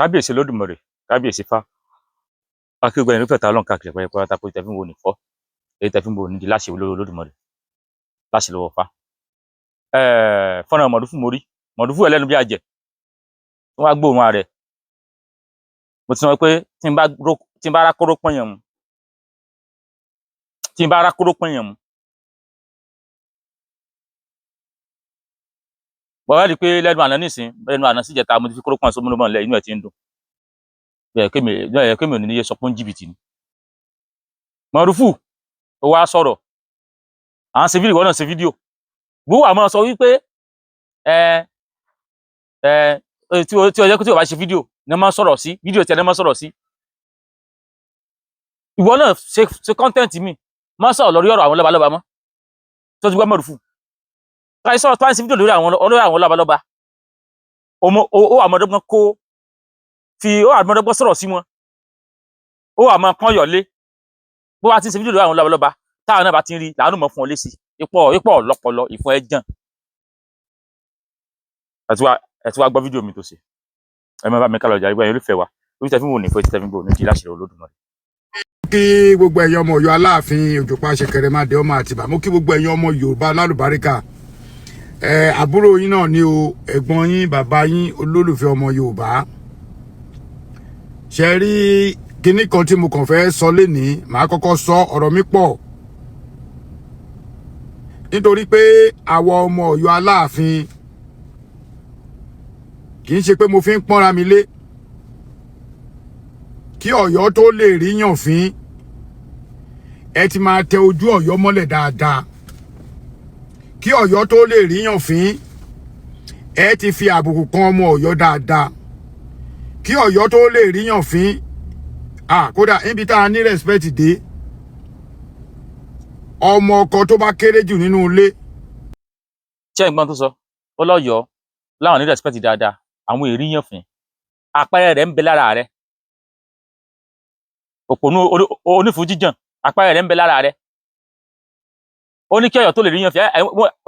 Kábíyèsí Olódùmarè, kábíyèsí Ifá, akígbẹ́ ẹni fẹ̀tà ọlọ́run káàkiri àgbáyé pátá pé tẹ̀fín wo ní fọ́, èyí tẹ̀fín wo ní di láṣẹ olóró Olódùmarè, láṣẹ lọ́wọ́ Ifá. Fọ́nrán Mọ̀rúfù mo rí, Mọ̀rúfù ẹlẹ́nu bí ajẹ̀, wọ́n wá gbóòórùn ara rẹ̀. Mo ti sọ pé tí n bá rákóró pọ́nyàn mu, tí n bá rákóró pọ́nyàn mu. Mo wá rí i pé lẹ́nu àná nísìn, lẹ́nu àná síjẹta mo ti fi kóró pọ́n sómúlómọ́ ńlẹ̀, inú ẹ̀ ti ń dùn. Bẹ́ẹ̀ kémi ò ní yé sọ pé ó ń jìbìtì ni. Mọ̀rúfù ó wá sọ̀rọ̀, à ń ṣe fídíò, ìwọ náà ṣe fídíò. Gbówó àmọ́ sọ wípé ẹ ẹ tí o tí o jẹ́ tí o bá ṣe fídíò ní wọ́n máa ń sọ̀rọ̀ sí, fídíò tí ẹ ní wọ́n máa ń sọ̀rọ̀ sí. Ìwọ náà ṣe content mi, má sọ̀rọ̀ lórí ọ̀rọ̀ àwọn lọ́balọ́ba mọ́. Tó ti gbọ́ Mọ̀rúfù. Káyọ̀ sọ̀rọ̀ tó bá ń ṣe fídíò lórí àwọn lọ́balọ́ba. Ó àmọ́dọ́gbọ́n kó fi ó àmọ́dọ́gbọ́n sọ̀rọ̀ sí wọn. Ó àmọ́ pọ́n yọ̀lé. Bó bá ti ń ṣe fídíò lórí àwọn lọ́balọ́ba, táwọn náà bá ti ń rí làánú mọ́ fún ọ lésì. Ipò ọ̀lọ́pọlọ ìfún ẹ jàn. Ẹ ti wá gbọ́ fídíò mi tó ṣe. Ẹ máa bá mi kálọ̀ jàre, gbọ́ ẹ̀yin olùfẹ́ wa. Orí tẹ̀fín wo ní fún etí tẹ̀fín gbọ́ ní ti láṣẹ Olódùmarè. Kí gbogbo ẹ̀yin ọmọ Ọ̀yọ́ Aláàfin Òjòpá Ṣẹ̀kẹ̀rẹ̀màdé ọmọ Àtìbà, mo kí gbogbo ẹ̀yin ọmọ Yorùbá lálùbáríkà. Ẹ àbúrò yín náà ni o, ẹ̀gbọ́n yín, bàbá yín, olólùfẹ́ ọmọ Yorùbá. Ṣe rí kinní kan tí mo kàn fẹ́ sọ lénìí, màá kọ́kọ́ sọ ọ̀rọ̀ mi pọ̀. Nítorí pé àwa ọmọ Ọ̀yọ́ Aláàfin kì í ṣe pé mo fi ń pọ́nra mi lé. Kí Ọ̀yọ́ tó lè ríyàn fín, ẹ ti máa tẹ ojú Ọ̀yọ́ mọ́lẹ̀ dáadáa. Kí Ọ̀yọ́ tó lè ríyàn fín, ẹ ti fi àbùkù kan ọmọ Ọ̀yọ́ dáadáa. Kí Ọ̀yọ́ tó lè ríyàn fín, kódà níbi tá a ní respect dé, ọmọ ọkọ tó bá kéré jù nínú ilé. Ṣé ẹ̀gbọ́n tó sọ ó lọ́yọ̀ọ́ láwọn ní respect dáadáa, àwọn èríyàn fín, àpẹẹrẹ rẹ̀ ń bẹ lára rẹ̀. Òpònú onífújíjàn, àpẹẹrẹ rẹ̀ ń bẹ lára rẹ̀. Ó ní kí Ọ̀yọ́ tó lè ríyàn fín,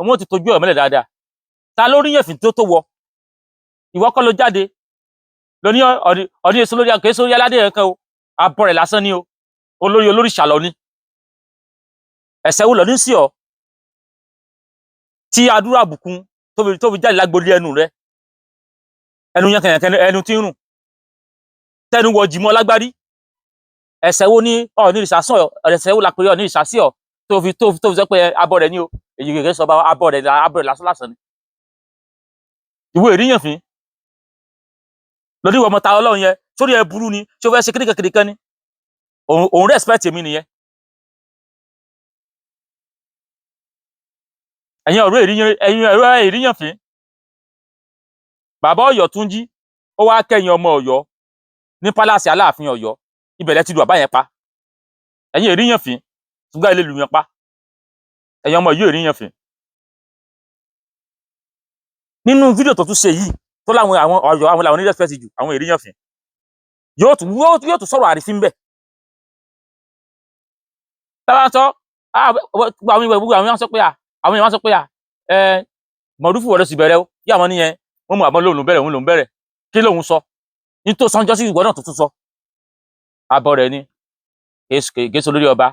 wọ́n ti tójú Ọ̀yọ́ mọ́lẹ̀ dáadáa. Ta ló ríyàn fín tó wọ? Ìwọ kọ́ ló jáde lóní ọdún èso lórí àkè sórí aládé kan o, abọ́ rẹ̀ lásán ni o, olórí olórí ṣàlọ́ ni. Ẹ̀sẹ̀ wo lọ ní sí ọ tí adúrà àbùkún tó fi jáde lágbolé ẹnu rẹ, ẹnu yánkanyànkan, ẹnu tí ń rùn tẹnu wọ jìmọ̀ lágbárí? Ẹ̀sẹ̀ wo ní Ọọ̀ni ìsàsán, ẹ̀sẹ̀ wo la pè Ọọ̀ni ìsàsí ọ tó fi sọ pé abọ́ rẹ̀ ni o, èyí kèké sọ abọ́ rẹ̀, abọ́ rẹ̀ lásán lásán ni. Ìwé ìríyàn fín lórí ìwọ ọmọ ta Ọlọ́run yẹn sórí ẹ burú ni, tí o fẹ́ ṣe kíníkan kíníkan ni òun respect èmi nìyẹn. Ẹ̀yin ọ̀rọ̀ ìríyàn fín, bàbá Ọ̀yọ́ Túnjí ó wá kẹ́yìn ọmọ Ọ̀yọ́ ní pálásì Aláàfin Ọ̀yọ́, ibẹ̀ lẹ ti lu bàbá yẹn pa. Ẹ̀yin ìríyàn fín, ṣùgbọ́n ilé lu yẹn pa. Ẹ̀yin ọmọ yìí ìríyàn fín. Nínú fídíò tó tún ṣe yìí tó láwọn àwọn Ọ̀yọ́ àwọn làwọn ní respect jù, àwọn ìríyàn fín, yóò tún sọ̀rọ̀ àrífín bẹ́ẹ̀. Táwa sọ àwọn ìwé gbogbo àwọn èèyàn sọ pé àwọn èèyàn sọ pé Mọ̀rúfù wọlé sì bẹ̀rẹ̀ o, yí àwọn nìyẹn wọ́n mú àbọ̀ lóun bẹ̀rẹ̀, òun lòún bẹ̀rẹ̀, kí lòun sọ ní tó sanjọ́ sí ìwọ náà tó tún sọ. Abọ́ rẹ̀ ni kèé so lórí ọba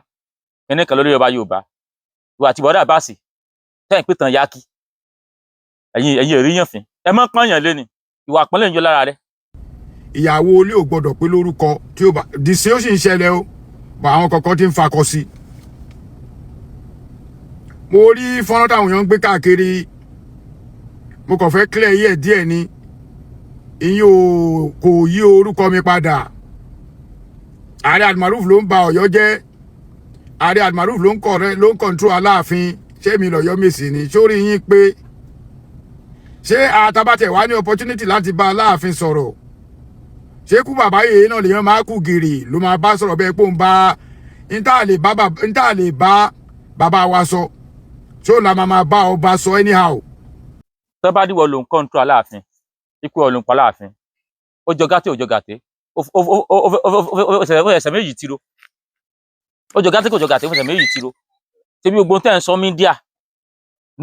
kíní kan lórí ọba Yorùbá ìwà àti bọ́dà báàsì tẹ́ ẹ̀ ń pè tán yáàkì. Ẹ̀yin èríyàn fín, ẹ mọ́ pọ́nyàn lé ni, ìwà àpọ́nlé ń yọ lára rẹ̀. Ìyàwó ilé ò gbọdọ̀ pé lórúkọ tí ó bá dìse, ó sì ń ṣẹlẹ̀ o, bá àwọn kọ̀ọ̀kan tí ń fakọ sí. Mo rí fọ́nrán táwọn èèyàn ń gbé káàkiri, mo kàn fẹ́ clear yẹ̀ díẹ̀ ni, ìyẹn ò kò yí orúkọ mi padà. Ààrẹ Almaroof ló ń ba Ọ̀yọ́ jẹ́, Ààrẹ Almaroof ló ń control Aláàfin. Ṣé mi lọ́yọ́ mèsì ni? Sórí yín pé ṣé àtàbàtẹ̀ wá ní opportunity láti bá Aláàfin sọ̀rọ̀? Ṣé kú bàbá yìí náà lèèyàn máa kú gìrì ló máa bá sọ̀rọ̀ bẹ́ẹ̀ pé òun bá níta lè bá bàbá wa sọ, ṣó la máa bá ọba sọ anyhow. Tó bá dìwọ̀ ló ń control Aláàfin, ikú ọ̀ ló ń pa Aláàfin, ó jọ gàtẹ́, ó jọ gàtẹ́, ó fẹsẹ̀ méjì tiro, ó jọ gàtẹ́, kò jọ gàtẹ́, ó fẹsẹ̀ méjì tiro. Ṣebí gbogbo tẹ́ ń sọ mídíà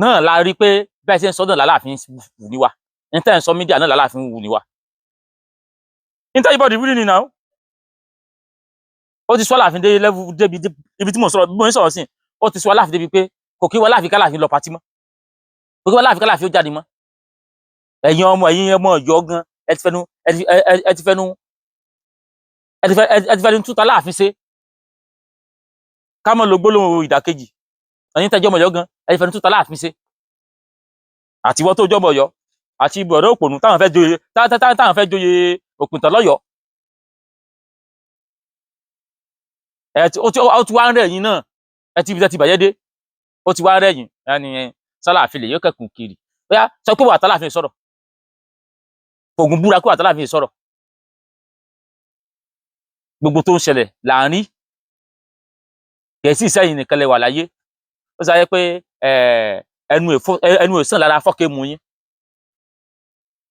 náà la rí pé bẹ́ẹ̀ ṣe ń sọ náà l'Aláàfin wù ní wa, ní tẹ́ ń sọ mídíà náà l'Aláàfin wù ní wa. Everybody really ni now. Ó ti sọ Aláàfin dé level débi ibi tí mo sọ̀rọ̀, bí mo ń sọ̀rọ̀ sí, ó ti sọ Aláàfin débi pé kò kí wọ́n Aláàfin káláàfin lọ party mọ́, kò kí wọ́n Aláàfin káláàfin ó jáde mọ́. Ẹ̀yin ọmọ Ọ̀yọ́ gan, ẹ ti fẹnu túta Aláàfin ṣe, ká mọ̀ lo gbólóhùn ìdàkejì. Ẹ̀yin tẹ́jọ́ ọmọ Ọ̀yọ́ gan, ẹ ti fẹnu túta Aláàfin ṣe, àtiwọ́ tó jọmọ Ọ̀yọ́ àti ibùdó òpònú táwọn fẹ́ joyè Òpìtàn lọ́yọ̀ọ́. Ẹ ti ó ti wá ń rẹ̀ yín náà. Ẹ ti ibi tẹ́ ti bàjẹ́ dé, ó ti wá ń rẹ̀ yín. Ẹni sálàáfin lè yóò kẹ́kùn kiri, bóyá sọ pé wà tálàfin sọ̀rọ̀, fògùn búra pé wà tálàfin sọ̀rọ̀. Gbogbo tó ń ṣẹlẹ̀ láàrin kẹ̀sí ìsẹ́yìn nìkan lẹ wà láyé. Ó sọ pé ẹnu èsàn lára fọ́kẹ́ mu yín.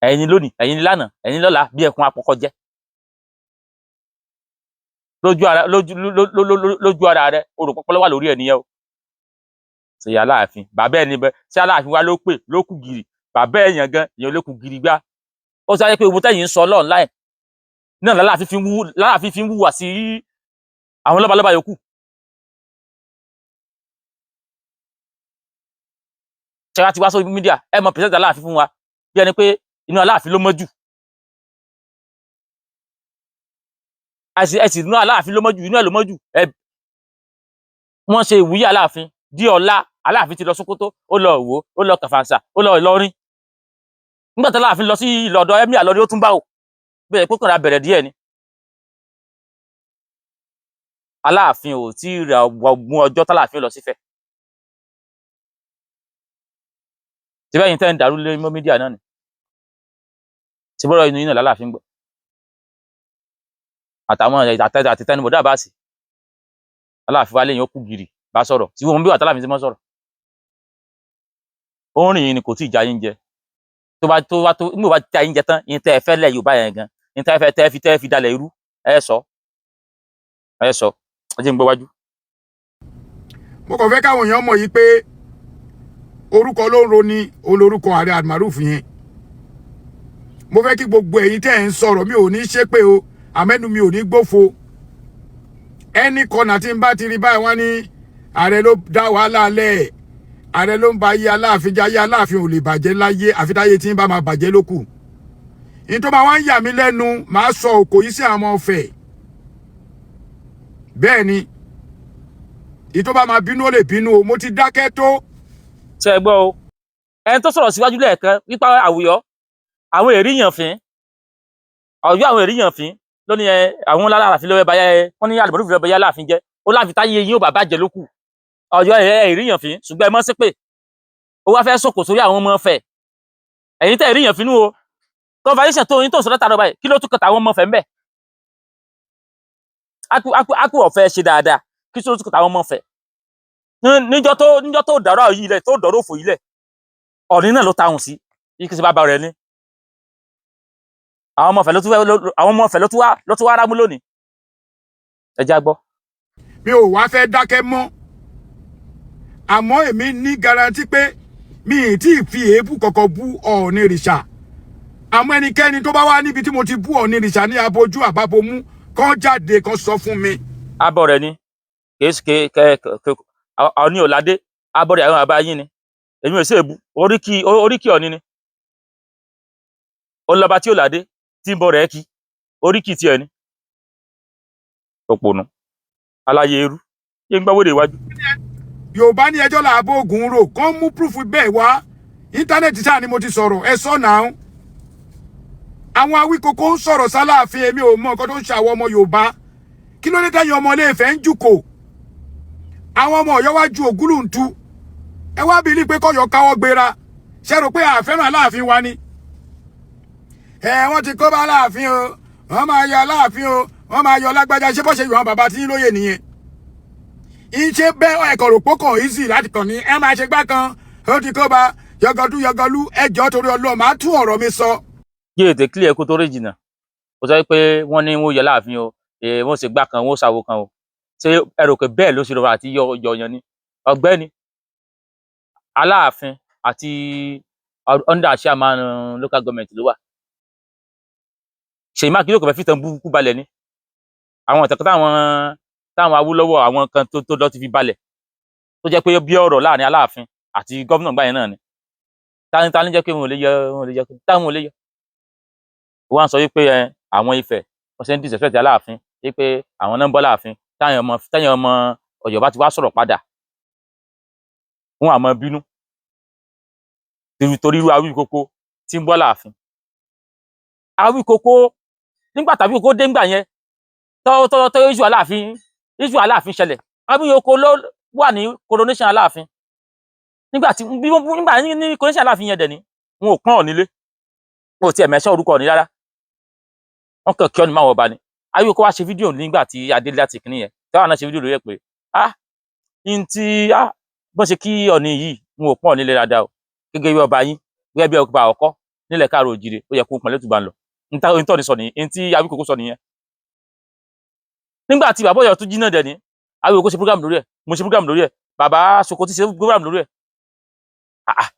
Ẹ̀yin lónìí, ẹ̀yin lánàá, ẹ̀yin lọ́la, bí ẹkùn apọkọ jẹ́ lójú ara lójú ara rẹ. O rò pọpọlọ wà lórí ẹ nìyẹn o. Ṣe Aláàfin bàbá ẹni bẹ? Ṣé Aláàfin wa ló pè ló kù gìrì? Bàbá ẹ̀yàn gan èèyàn ló kù gìrì gbá. Ó sọ pé owó tẹ̀yìn ń sọ online náà lálàáfin fi ń wúwà sí àwọn lọ́balọ́ba yòókù. Ṣe ti wá sórí media, ẹ mọ pẹ̀sẹ̀ntì Aláàfin fún wa bí ẹni pé inú Aláàfin ló mọ́ jù. Ẹ sì inú Aláàfin ló mọ́ jù, inú ẹ̀ ló mọ́ jù. Ẹ wọ́n ṣe ìwúyè Aláàfin di ọ̀la. Aláàfin ti lọ Sókótó, ó lọ Ìwó, ó lọ Kàfàǹṣà, ó lọ Ìlọrin. Nígbà tí Aláàfin lọ sí ìlọ̀dọ̀ emir lọ ni ó tún bá o bẹ́ẹ̀ pé kànra bẹ̀rẹ̀ díẹ̀ ni. Aláàfin ò tí ì rà mú ọjọ́ tálàfin lọ sífẹ̀ tí bẹ́ẹ̀ yín tẹ́ ń dàrú lé mọ́ media náà ni tí bọ́rọ̀ inú yín náà lálàáfin gbọ́ àtàwọn àti tẹnubọ̀dá àbáàsì. Aláàfin wa lẹ́yìn ó kú gìrì bá sọ̀rọ̀ tí wọ́n bí wà tálàfin ti mọ́ sọ̀rọ̀. Ó ń rìn yín ni, kò tí ì já yín jẹ. Tó bá tó nígbà bá já yín jẹ tán, yín tẹ́ ẹ fẹ́ lẹ̀ Yorùbá yẹn gan, yín tẹ́ ẹ fẹ́ tẹ́ fi dalẹ̀ irú. Ẹ sọ, ẹ sọ, ẹ jẹ́ n gbọ́ wájú. Mo kàn fẹ́ káwọn èèyàn mọ̀ yìí pé orúkọ ló ń roni, òun lorúkọ ààrẹ Almaroof yẹn. Mo fẹ́ kí gbogbo ẹ̀yin tẹ́ ẹ̀ ń sọ̀rọ̀, mi ò ní ṣépè o, àmẹ́nu mi ò ní gbófo. Ẹnì kọ́nà tí n bá ti rí báyìí, wọ́n ní ààrẹ ló dá wàhálà lẹ̀, ààrẹ ló ń ba ayé Aláàfin jẹ́. Ayé Aláàfin ò lè bàjẹ́ láyé, àfi táyé tí ń bá máa bàjẹ́ lókù. Ní tó máa wá ń yà mí lẹ́nu, màá sọ òkò yìí sí àwọn ọ̀fẹ́ bẹ́ẹ̀ ni. Ìtọ́ bá máa bínú, ó lè bínú o, mo ti dákẹ́ tó. Ṣe é gbọ́ o? Ẹni tó sọ̀rọ̀ síwájú lẹ́ẹ̀kan wípé àwùyọ àwọn èríyàn fín Ọ̀yọ́, àwọn èríyàn fín lónìí ẹ, àwọn Aláàfin lọ́wọ́ báyà ẹ, wọ́n ní Almaroof lọ́wọ́ báyà Aláàfin jẹ́ ó láàfin táyé yín ó bàbá jẹ lókù. Ọ̀yọ́ ẹ èríyàn fín, ṣùgbọ́n ẹ mọ́ sí pé ó wá fẹ́ sọ̀kò sórí àwọn ọmọ Ifẹ̀. Ẹ̀yin tẹ́ èríyàn fínú o, conversation tó yín tó sọ látàrọ báyìí, kí ló tún kọta àwọn ọmọ Ifẹ̀ ń bẹ̀? Ákú ọ̀fẹ́ ṣe dáadáa, kí ló tún kọta àwọn ọmọ Ifẹ̀ níjọ́ tó dọ̀rọ̀ yìí lẹ̀, tó dọ̀rọ̀ òfò yìí lẹ̀? Ọ̀ní náà ló tahùn sí yìí, kì í ṣe bàbá rẹ̀ ní àwọn ọmọ Ifẹ̀ ló tún fẹ́ àwọn ọmọ Ifẹ̀ ló tún wá rámú lónìí. Ẹ já gbọ́. Mi ò wá fẹ́ dákẹ́ mọ́, àmọ́ èmi ní guarantee pé mi ì tí ì fi èébú kọ̀kọ̀ bú Ọọ̀ni rìṣà. Àmọ́ ẹnikẹ́ni tó bá wá níbi tí mo ti bú Ọọ̀ni rìṣà ní abojú àbábomú kán jáde kán sọ fún mi. Abọ́ rẹ̀ ni kì í ṣe kẹ kẹ Ọọ̀ni ọ̀ládé, abọ́ rẹ̀ àwọn bàbá yín ni. Èmi ò sí èbú oríkì, oríkì Ọọ̀ni ni ó lọ́ba tí ò ládé tí ń bọ̀ rẹ̀ kí oríkì tiẹ̀ ni. Òpònú aláyé eru yé ń gbọ́ wèrè iwájú. Yorùbá ní ẹjọ́ làbó ògùn rò, kán mú proof bẹ́ẹ̀ wá. Internet ṣáà ni mo ti sọ̀rọ̀, ẹ sọ náà. Àwọn Awíkókó ń sọ̀rọ̀ sáláàfin. Èmi ò mọ nǹkan tó ń ṣe àwọn ọmọ Yorùbá. Kí ló dé tẹ́yìn ọmọ Ilé-Ifẹ̀ ń jùkò, àwọn ọmọ Ọ̀yọ́ wá ju ògúlùntù? Ẹ wá bí ní pé kọ́yọ̀ káwọ́ gbéra, ṣe rò pé àfẹ́ràn Aláàfin wa ni? Ẹ wọ́n ti kó bá Aláàfin o, wọ́n máa yọ Aláàfin o, wọ́n máa yọ lágbájá. Ṣé bó ṣe yọ àwọn bàbá tí ń lóye nìyẹn? Ìṣe bẹ́ẹ̀ ẹ̀kọ́ rò pókàn easy láti kàn ní ẹ máa ṣe gbá kan, ó ti kó bá yọgọdú yọgọlú. Ẹjọ́ torí Ọlọ́run, máa tún ọ̀rọ̀ mi sọ. Yé ètè clear kó tó rí jìnnà. Ó sọ pé wọ́n ní wọ́n yọ láàfin o, wọ́n ṣe gbá kan, wọ́n ṣàwo kan o. Ṣé ẹ rò pé bẹ́ẹ̀ ló ṣe rọrùn àti yọ yọyan ni? Ọ̀gbẹ́ni, Aláàfin àti under chairman local government ló wà. Ṣèyí Mákindé kò fẹ́ fìtàn burúkú balẹ̀ ni. Àwọn ìtàn kan táwọn Awólọ́wọ̀, àwọn kan tó lọ ti fi balẹ̀, tó jẹ́ pé bí ọ̀rọ̀ láàrin Aláàfin àti gómìnà gbà yẹn náà ni. Tani tani jẹ́ pé wọn ò lè yọ, wọn ò lè yọ, táwọn ò lè yọ. Wọ́n á sọ wípé ẹ àwọn Ifẹ̀ wọ́n ṣe ń disrespect Aláàfin, wípé àwọn náà ń bọ́ Láàfin. Táyàn ọmọ Ọ̀yọ́ bá ti wá sọ̀rọ̀ padà, wọn àmọ́ bínú torí irú Awíkókó tí ń bọ́ Láàfin. Awíkókó nígbà tàbí kókó dé ńgbà yẹn, tọ́ tọ́ tọ́ issue Aláàfin ṣẹlẹ̀, Awíkókó ló wà ní coronation Aláàfin. Nígbà tí bí wọ́n nígbà ní coronation Aláàfin yẹn dẹ̀ ni wọn ò pọ́n Ọ̀ní lé, wọn ò tiẹ̀ mẹ́sàn orúkọ Ọ̀ní rárá, wọn kàn kí ọ́nì máa wọ̀ ọba ni. Awíkókó wá ṣe fídíò nígbà tí adé láti kìíní yẹn, táwọn náà ṣe fídíò lórí ẹ̀ pé ah, n tí ah bọ́n ṣe kí Ọ̀ní yìí, wọn ò pọ́n Ọ̀ní lé dáadáa o. Gẹ́gẹ́ bí ọba yín, gẹ́gẹ́ bí ọba àkọ́kọ́ nílẹ̀ káàró òjìrè, ó yẹ kó pọ́n létùbà ń lọ. Ntọ́ ni sọ nìyẹn, ntí Awíkókó sọ nìyẹn. Nígbà tí bàbá Ọ̀yọ́ tún jí náà dẹ̀ ní, Awíkókó ṣe program lórí ẹ̀, mo ṣe program lórí ẹ̀, bàbá Sokoti ṣe program lórí ẹ̀. Ah ah,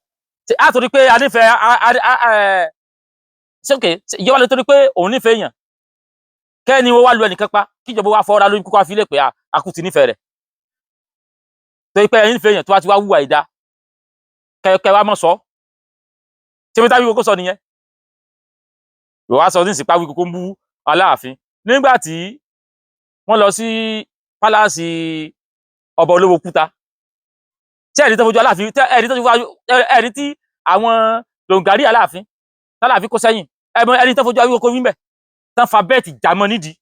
ṣe á torí pé a nífẹ̀ẹ́ ẹ ṣé ok, ìjọba lè torí pé òun nífẹ̀ẹ́ èèyàn kẹ́ni wọ́n wá lu ẹnìkan pa, kíjọba wá fọ́ra lórí kókó àfilẹ̀ pé a kú ti nífẹ̀ẹ́ rẹ̀, torí pé ẹni nífẹ̀ẹ́ èèyàn tó wá ti wá wúwa ìdá kẹ wá mọ̀ sọ. Ṣé mi tábí kókó sọ nìyẹn? Ìwọ wá sọ ní ìsìnpá Awíkókó ń bú Aláàfin nígbà tí wọ́n lọ sí palace ọba olówó kúta. Tí ẹ̀rí tó fojú Aláàfin, ẹ̀rí tó fojú, ẹ̀rí tí àwọn lòǹgàrí Aláàfin tálàfin kó sẹ́yìn, ẹ̀mọ ẹni tó fojú Awíkókó wí mbẹ̀ tán fa bẹ́ẹ̀tì jámọ́ nídìí.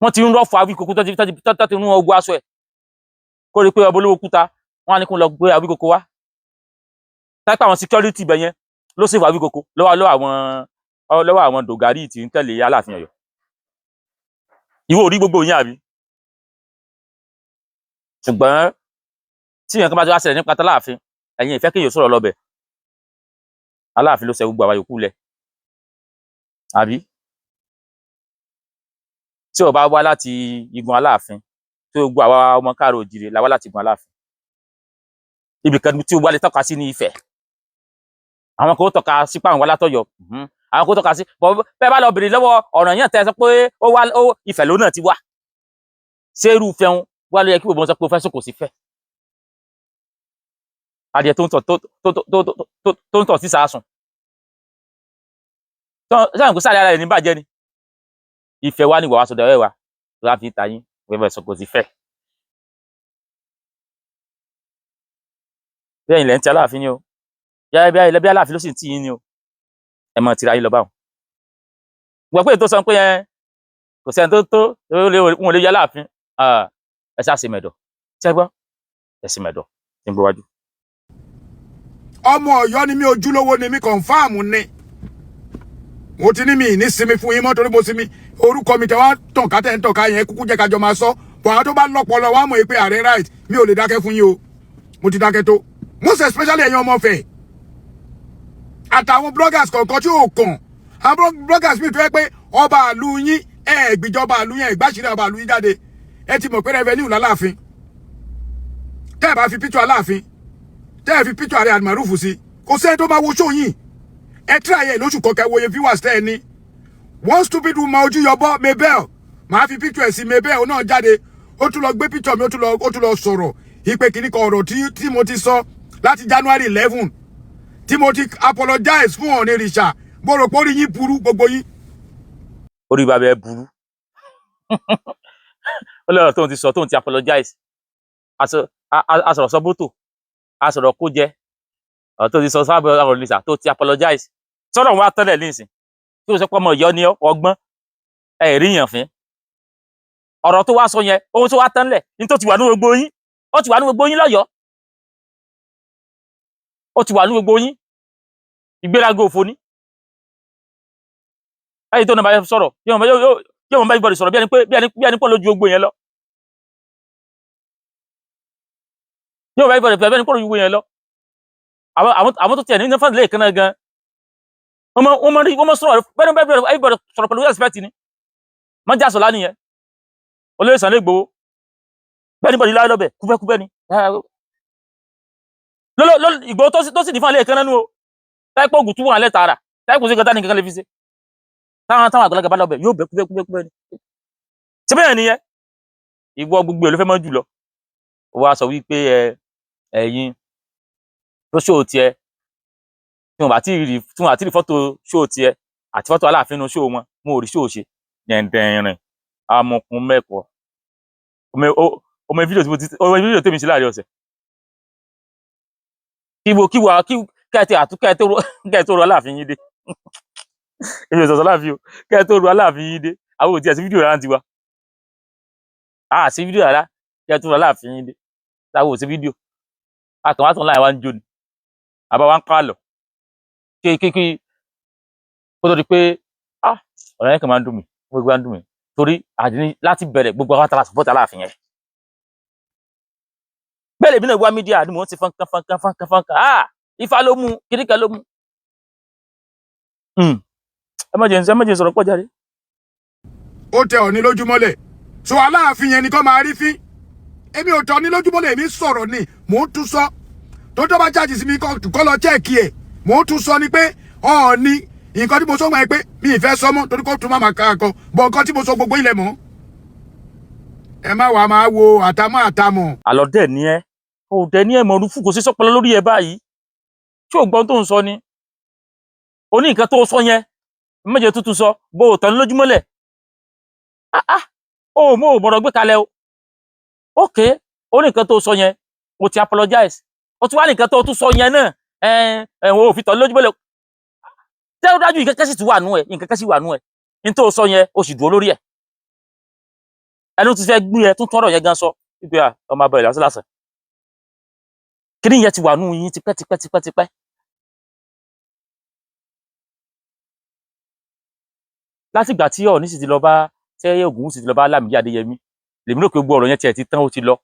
Wọ́n ti ń rọ́ọ̀fù Awíkókó tó ti rún ọgbọ́ aṣọ ẹ̀ kó rí i pé ọba olówó kúta, wọ́n á ní kó lọ gbé Awíkókó wá. Táìpẹ́ àwọn security ibẹ̀ yẹn ló sèfù Awíkókó lọ́wọ́ àwọn dògárì tí ń tẹ̀lé Aláàfin Ọ̀yọ́. Ìwọ ò rí gbogbo yẹn àbí? Ṣùgbọ́n tí nǹkan bá ti wá ṣẹlẹ̀ nípa tàláàfin, ẹ̀yin ìfẹ́ kéèyàn sọ̀rọ̀ lọ́bẹ̀. Aláàfin ló ṣe gbogbo àwa yòókù lẹ̀ àbí? Tí o bá wá láti igun Aláàfin, tí gbogbo àwa ọmọ káàró òjìrè la wá láti igun Aláàfin, ibì kan tí o wá lè tọ́ka sí ní Ifẹ̀, àwọn kan ó tọ́ka sí pé àwọn wá látọ̀yọ́, àwọn kan ó tọ́ka sí bẹ́ẹ̀. Bá lọ bèrè lọ́wọ́ ọ̀ràn yẹn tẹ́ ẹ sọ pé ó wá ó Ifẹ̀ ló náà ti wá. Ṣé irú Ifẹ̀ ń wá ló yẹ kí gbogbo wọn sọ pé ó fẹ́ sòkò sí fẹ́ adìẹ tó ń tọ̀ tó ń tọ̀ sí sàásùn sáà kó sáré ara ẹ̀ ní bàjẹ́ ni? Ifẹ̀ wá ní ìwà wa sọ̀dọ̀ ẹ̀ wa láti ta yín wẹ́fẹ̀ sọ̀kò sí fẹ́. Bí ẹ̀yin lẹ́ ń ti Aláàfin ni o, bí Aláàfin ló sì ń tì yín ni o, ẹ mọ̀ tira yín lọ báwọn. Gbọ́ pé ètò sọ pé ẹ kò sẹ́ni tó wọn ò lè yọ Aláàfin, ẹ ṣáà ṣe mẹ̀dọ̀ ṣẹ́ gbọ́, ẹ ṣe mẹ̀dọ̀ tí ń gbọ́ wájú. Ọmọ Ọ̀yọ́ ni mí, ojúlówó ni mí, confirm ni. Mo ti ní mi ní sinmi fún yín mọ́ torí mo sinmi orúkọ mi tẹ wá tàn ká tẹ̀ ń tàn ká yẹn, kúkú jẹ́ kájọ máa sọ bọ̀. Àwọn tó bá lọ́pọlọ wá mọ̀ pé ààrẹ right, mi ò lè dákẹ́ fún yín o. Mo ti dákẹ́ tó, most especially ẹ̀yin ọmọ Ifẹ̀ àtàwọn bloggers kọ̀ọ̀kan tí ò kàn. Àwọn bloggers mi tó yẹ pé ọba àlú yín, ẹ gbìjọba àlú yín, ẹ gbàṣírí ọba àlú yín jáde. Ẹ ti mọ̀ pé revenue lálàáfin. Tẹ́ ẹ bá fi picture Aláàfin, tẹ́ ẹ fi picture ààrẹ Almaroof sí, kò sẹ́ni tó máa wo show yín. Ẹ try ẹ lóṣù kọ̀ọ̀kẹ́, wòye viewers tẹ́ ẹ ní. One stupid woman ojú yọbọ Mabel, màá fi picture ẹ̀ sí. Mabel ó náà jáde, ó tún lọ gbé picture mi, ó tún lọ sọ̀rọ̀ ìpè kìíní kan, ọ̀rọ̀ tí mo ti sọ láti January 11 tí mo ti apologize fún Ọọ̀ni rìṣà. Mo rò pé orí yín burú, gbogbo yín. Orí bàbá ẹ burú. Ó lọ́rọ̀ tóun ti sọ, tóun ti apologize, asọ̀rọ̀ sọ bótò, asọ̀rọ̀ kó jẹ, ọ̀rọ̀ tó ti sọ sábẹ́ ọ̀rọ̀ nìṣà tó ti apologize, sọ̀rọ̀ wọn á tẹ́lẹ̀ nísìn tí o sọ pé ọmọ Ọ̀yọ́ ni ọgbọ́n ẹ rí yàn fín. Ọ̀rọ̀ tó wá sọ yẹn, ohun tó wá tán lẹ̀ ní tó ti wà ní gbogbo yín, ó ti wà ní gbogbo yín lọ́yọ̀ọ́, ó ti wà ní gbogbo yín. Ìgbéraga òfò ní ẹ̀yìn tó náà bá yẹ sọ̀rọ̀, yóò mọ bá ibọdì sọ̀rọ̀ bí ẹni pé bí ẹni pọ̀ lójú gbogbo yẹn lọ, yóò bá ibọdì bí ẹni pọ̀ lójú gbogbo yẹn lọ. Àwọn tó tiẹ̀ ní fún ilé ìkànnà gan, wọ́n mọ sọ̀rọ̀ bẹ́ẹ̀ bẹ́ẹ̀ bẹ́ẹ̀, everybody sọ̀rọ̀ pẹ̀lú respect ni. Wọ́n já sọ̀lá nìyẹn, olóyè Sunday Igboho bẹ́ẹ̀ ni bọ̀dì láyé lọ́bẹ̀ kúfẹ́kúfẹ́ ni lọ́lọ́ Ìgbòho tó sì ní fún ilé ìkànnà nù o, láìpẹ́ ògùn tún wà lẹ́ tààrà. Táyé kò sí nǹkan tá ní kankan lè fi ṣe. Táwọn àgbàlagbà bá lọ bẹ̀ yóò bẹ́ kúbẹ́ kúbẹ́ kúbẹ́ ni. Ṣé bẹ́ẹ̀ nìyẹn? Ìwọ gbogbo ẹ̀ ló fẹ́ mọ́ jù lọ. Ó wá sọ wípé ẹ ẹ̀yin tó ṣó tiẹ̀ tí wọn bá tí rí, tí wọn àti rí fọ́tò ṣó tiẹ̀ àti fọ́tò Aláàfin nu ṣó wọn, wọn ò rí ṣó ṣe. Dẹ̀ndẹ̀rìn amọ̀kùn mẹ́kọ̀ọ́. Ọmọ fídíò tí mo ti, ọmọ fídíò tèmi ṣe láàrin ọ̀sẹ̀. Kíwo kíwo kí kẹ́ẹ̀tì àtú kẹ́ẹ̀ tó ro Aláàfin yín dé. Èmi ò sọ̀sọ̀ láàfin o. Kẹ́ẹ̀ tó ro Aláàfin yín dé. Àwọn ò tiẹ̀ sí fídíò rárá tiwa. A sí fídíò rárá kẹ́ẹ̀ tó ro Aláàfin yín dé. Táwọn ò sí fídíò. A kàn wá tán láì wá ń jó ni. Àbá wa ń kọ́ àlọ́. Kí kó tó di pé ah ọ̀rọ̀ yẹn kàn máa ń dùn mí. Gbogbo wa ń dùn mí. Torí àdínní láti bẹ̀rẹ̀ gbogbo àwọn tara support Aláàfin yẹn. Bẹ́ẹ̀ lèmi náà wá media ni mò ń ti fọ́nká fọ́nká fọ́nká fọ́nká. Ah, Ifá ló mú, kíríkà ló mú. Ẹ má jẹ́ sọ̀rọ̀ pọ̀ jáde. Ó tẹ Ọ̀ọ̀ni lójúmọ́lẹ̀, so Aláàfin yẹn ni kò máa rí fín. Èmi ò tọ́ ní lójúmọ́lẹ̀, èmi sọ̀rọ̀ ni, mò ń tún sọ. Tó bá jáde sí mi kọ́ lọ check ẹ̀. Mò ń tún sọ ni pé Ọ̀ọ̀ni, nǹkan tí mo sọ wọn pé mi ì fẹ́ sọ mọ́ torí kó tún má máa ká kan bọ̀. Nǹkan tí mo sọ, gbogbo ilẹ̀ mọ́. Ẹ má wàá máa wo àtàmọ́ àtàmọ́. Àlọ́ dẹ̀ ni ẹ́, ò dẹ̀ ní ẹ̀ mọ̀ọ́rú fún, kò sí sọ́pọlọ lórí ẹ báyìí. Tí ò gbọ́n tó ń sọ ni o ní nǹkan tó sọ yẹn méje tuntun sọ bó o tán lójúmọ́lẹ̀. Ah ah, o mọ̀ ò gbọ́dọ̀ gbé kalẹ̀ o. Ok, o ní nǹkan tó sọ yẹn, o ti apologize, o tún wá ní nǹkan tó tún sọ yẹn náà, ẹ ẹ o fi tán lójúmọ́lẹ̀. Tẹ́ ó dájú, nǹkan kẹ́sì tún wà nú ẹ̀, nǹkan kẹ́sì wà nú ẹ̀ ní tó sọ yẹn, o sì dúró lórí ẹ̀. Ẹnu ti fẹ́ gbé ẹ tún tọrọ yẹn gan sọ wípé à ọmọ abọ́ ìlàsí lásán. Kíní yẹn ti wà nú yín tipẹ́ tipẹ́ tipẹ́ tipẹ́. Látìgbà tí Ọọ̀ni sì ti lọ bá tẹ́ Ògúnwùsì ti lọ bá Lámìdí Adéyẹmí, lèmi rò pé gbogbo ọ̀rọ̀ yẹn tiẹ̀ ti tán, ó ti lọ.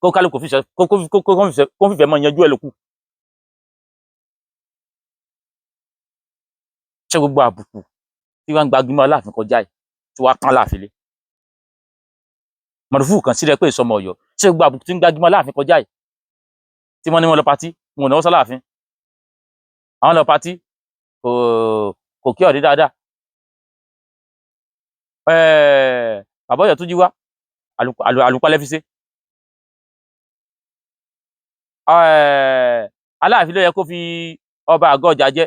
Kó kálukú fìfẹ́ kó fìfẹ́ mọ́ yanjú ẹ̀ lókù. Ṣé gbogbo àbùkù tí wọ́n ń gba gbímọ̀ Aláàfin kọjá yìí tí wàá pọ́n Aláàfin lé mọ̀rùfù kan sílẹ̀ pé ìsọmọ Ọ̀yọ́? Ṣé gbogbo àbùkù tí ń gba gbímọ̀ Aláàfin kọjá yìí tí wọ́n ní wọ́n lọ party, wọn ò náwó sáláàfin, àwọn lọ party, kò kí ọ̀rí dáadáa? Bàbá Ọ̀yọ́ tó jí wá àlùpàlẹ̀ fi ṣe Aláàfin ló yẹ kó fi ọba àgọ́ ọjà jẹ,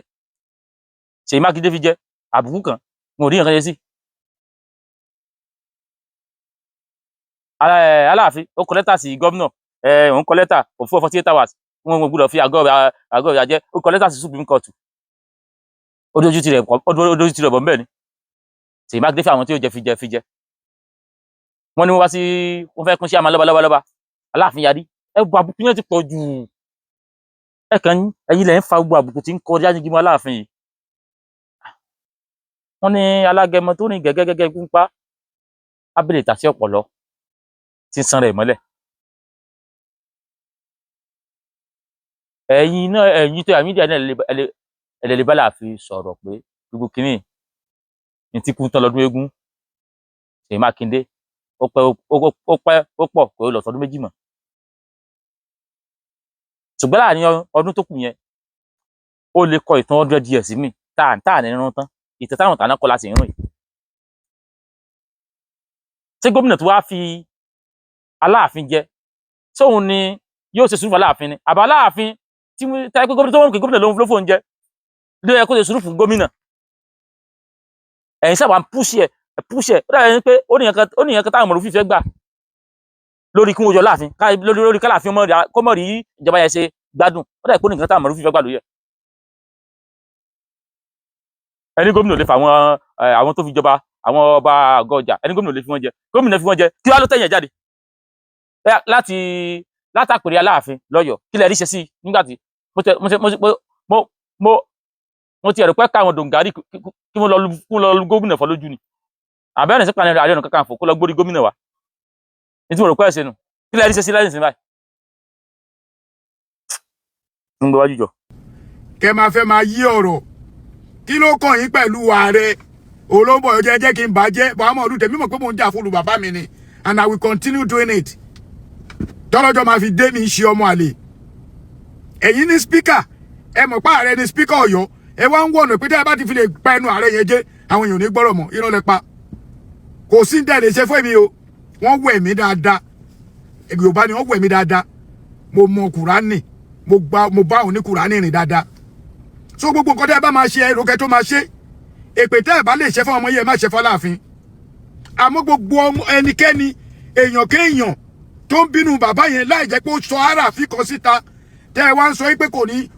Ṣèyí Mákindé fi jẹ, àbùkù kan wọn ò rí nǹkan ṣe sí. Aláàfin ó kọ lẹ́tà sí gómìnà, òun kọ lẹ́tà kò fún 48 hours, wọn ò gbọ́dọ̀ fi àgọ́ ọjà jẹ. Ó kọ lẹ́tà sí Supreme Court, ó dójú tirẹ̀, ó dójú tirẹ̀ bọ̀ nbẹ̀ ni. Ṣèyí Mákindé fi àwọn tí ó jẹ fi jẹ fi jẹ. Wọ́n ní wọ́n wá sí, wọ́n fẹ́ kún sí àmà lọ́ba lọ́ba lọ́ba, Aláàfin yarí. Ẹ gbọ́, àbùkù yẹn ti pọ̀ jù. Ẹ kàn ń ẹ̀yin lẹ ń fa gbogbo àbùkù tí ń kọjá ní gbímọ Aláàfin yìí. Wọ́n ní alágẹmọ tó rìn gẹ́gẹ́gẹ́gẹ́ ikú ń pa ábẹ́lẹ̀ tàṣí ọ̀pọ̀lọ́ tí ń san rẹ̀ mọ́lẹ̀. Ẹ̀yin náà, ẹ̀yin tó àmì ìdí náà, ẹ lè bá Aláàfin sọ̀rọ̀ pé gbogbo kínní ní tí kú tán lọ́dún eégún. Ṣèyí Mákindé ó pẹ́, ó pẹ́, ó pọ̀ kò lọ sọdún 2 mọ́, ṣùgbọ́n láàrin ọdún tó kù yẹn, ó lè kọ ìtàn 100 years mi tá à ní rún tán ìtàn táwọn tàná kọ́ láti rún yìí. Ṣé gómìnà tó wá fi Aláàfin jẹ sóun ni yóò ṣe sùúrù fún Aláàfin ni, àbá Aláàfin tí táyé pé gómìnà tó wọ́n pè gómìnà ló ń fóun jẹ ló yẹ kó ṣe sùúrù fún gómìnà? Ẹ̀yin sábà ń push ẹ̀ push ẹ̀. Ó dàbí ẹni pé ó nìyẹn kan táwọn ọmọ òfin fẹ́ gbà lórí kí wọ́n yọ Láàfin lórí káláàfin kó mọ̀ rí ìjọba yẹn ṣe gbádùn. Ó dàbí pé ó nìyẹn kan táwọn ọmọ òfin fẹ́ gbà lórí ẹ̀. Ẹni gómìnà lè fa àwọn tó fi jọba, àwọn ọba àgọ́ ọjà, ẹni gómìnà lè fi wọ́n jẹ, gómìnà fi wọ́n jẹ, kí wàá ló tẹ̀yìn ẹ̀ jáde láti látàpèrè Aláàfin lọ́yọ̀ọ́? Kí lẹ rí ṣe sí nígbà tí mo ti ẹ̀rọ pé káwọn dòǹgárì kí wọ́n lọ lu gómìnà fọ́ lójú ni àbẹ́rẹ́ sí panẹ́ Ààrẹ Ọ̀nà Kakanfò kó lọ gbórí gómìnà wa ní tí mo rò pé ẹ̀ ṣe nù. Kí lẹ rí ṣe sí lẹ́yìn sí báyìí? Ń gbé wájú jọ. Kẹ máa fẹ́ máa yí ọ̀rọ̀, kí ló kàn yín pẹ̀lú ààrẹ olóńbọ̀? Ọjọ́ jẹ́ kí n bàjẹ́ bàámọ̀ ọdún tèmi mọ̀ pé mò ń jà fún olú bàbá mi ni, and I will continue doing it tọ́lọ́jọ́ máa fi dé mi. Ṣe ọmọ àlè ẹ̀yin ní speaker, ẹ mọ̀ pé ààrẹ ní speaker Ọ̀yọ́. Ẹ wá ń wọ̀nà pé tẹ́ ẹ bá ti fi lè pa ẹnu ààrẹ yẹn jẹ́, àwọn èèyàn ò ní gbọ́rọ̀ mọ́. Irọ́ lẹ pa. Kò sí ní tẹ́ ẹ lè ṣe fún èmi o. Wọ́n wẹ̀ mí dáadáa, Yorùbá ni wọ́n wẹ̀ mí dáadáa. Mo mọ Kùránì, mo gba, mo bá òun ní Kùránì rìn dáadáa. So gbogbo nǹkan tẹ́ ẹ bá máa ṣe, ẹrù kẹ́ tó máa ṣe. Èpè tẹ́ ẹ bá lè ṣe fún ọmọ yẹn, ẹ má ṣe fọláàfin. Àmọ́ gbogbo ọmọ ẹnikẹ́ni, èèyàn kéèyàn tó ń bínú bàbá yẹn láì jẹ́ pé ó sọ ara kan síta, tẹ́ ẹ wá ń sọ pé